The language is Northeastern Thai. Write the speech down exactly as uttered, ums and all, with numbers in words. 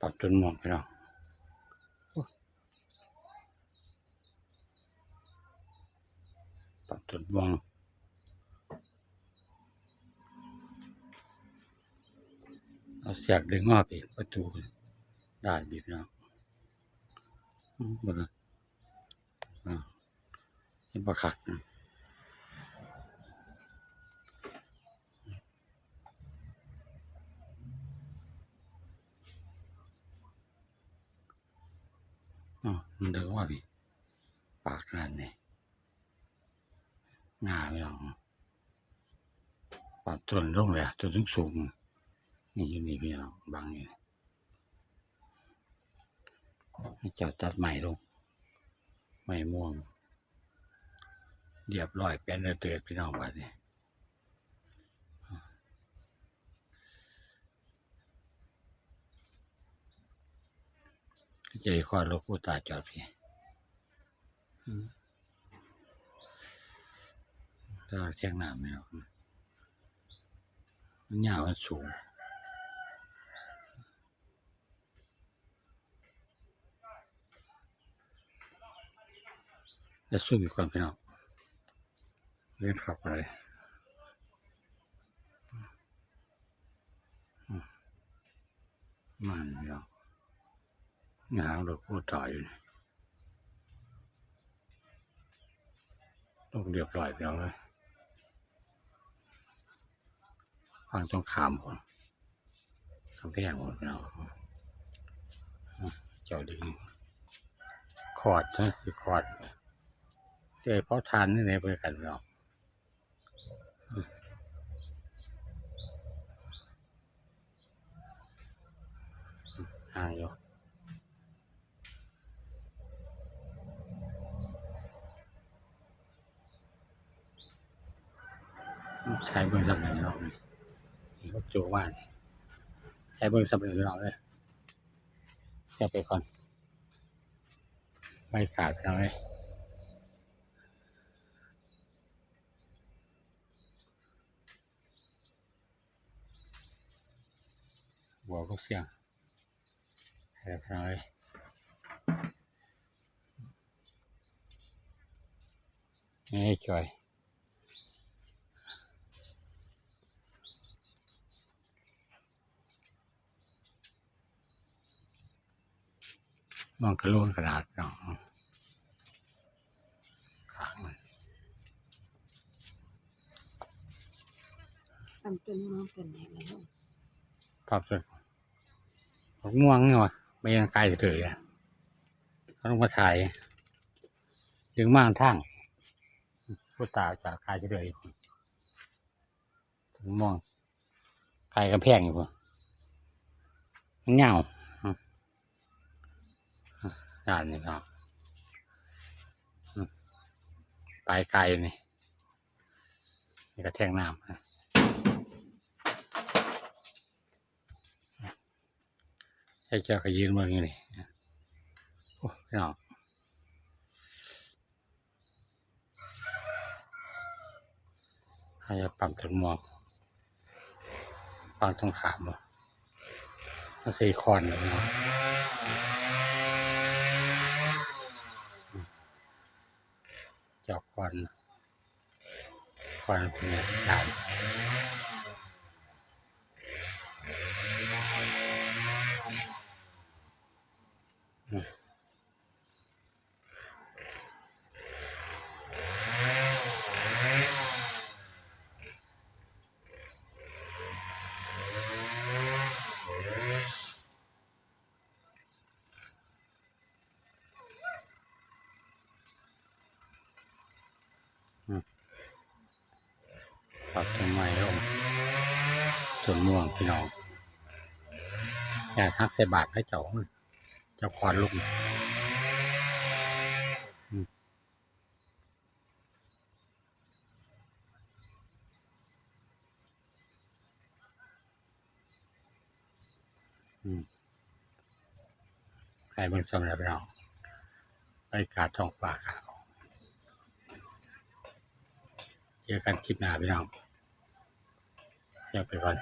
ปัดต้นม่วงพี่น้อง ปัดต้นม่วง เอาเสียกดึงออกสิประตูได้ดีพี่น้อง อืม เบิ่งนะ อ่า เห็นบ่คักนะ อ๋อ มันเดินว่าพี่ ปากนั่นนี่ งาพี่น้อง ปากต้นลงเลยอะ ต้นสูงๆ นี่อยู่นี่พี่น้อง บังอยู่นี่ ให้เจ้าตัดใหม่ลง ใหม่ม่วง เรียบร้อย เปลี่ยนเติดพี่น้องบัดนี้ ใจคอหลวงปู่ตาจอดพี่ อืม แล้วเชียงน้ำเนี่ย มันยาวมันสูง แล้วสู้อีกก่อนพี่น้อง เล่นขับไป อืม มันเนาะ นี่หางหลวงปู่ตาอยู่นี่ ต้องเรียบร้อยแล้วเลย ฝั่งตรงข้ามพุ่น กำแพงพุ่นเนาะ เจ้าดึง ขอดนะ คือขอด เจอเผาถ่านนี่ไหนไปกันเนาะ ห่างอยู่ ถ่ายเบิ่งสำเร็จเนาะ นี่ก็จูว่านี่ ถ่ายเบิ่งสำเร็จเนาะเลย เดี๋ยวไปก่อน ไม่ขาดเนาะเลย หัวก็เสียง เรียบร้อย นี่จ่อย มองกระโลนขนาดเนาะ ขางมัน ทำต้นมะม่วงต้นใหญ่แล้ว ครับ ต้นมะม่วงนี่วะ ไม่ยังไกลเลยอะ เขาลงมาถ่าย ดึงมาทาง ผู้ตายจากไกลเลย มอง ไกลกำแพงอยู่พุ่น มันยาว อืม ด้านนี้เนาะ อืม ปลายไกลนี่ นี่ก็แท่งน้ำนะ ให้เจ้าก็ยืนเบิ่งอยู่นี่ โอ้ พี่น้อง ให้ปั๊มต้นม่วง ปั๊มต้นขามบ่ มันสิคอนเลยเนาะ จอบคอน คอนเป็นไง ด่าน อืม อืม ตัดต้นไม้ลง ต้นม่วงพี่น้อง อยากหักใส่บาตรให้เจ้า เจ้าคอนลง อืม อืม ให้เบิ่งซ้ำแล้วพี่น้อง บรรยากาศท้องฟ้าขาว เจอกันคลิปหน้าพี่น้อง เดี๋ยวไปก่อน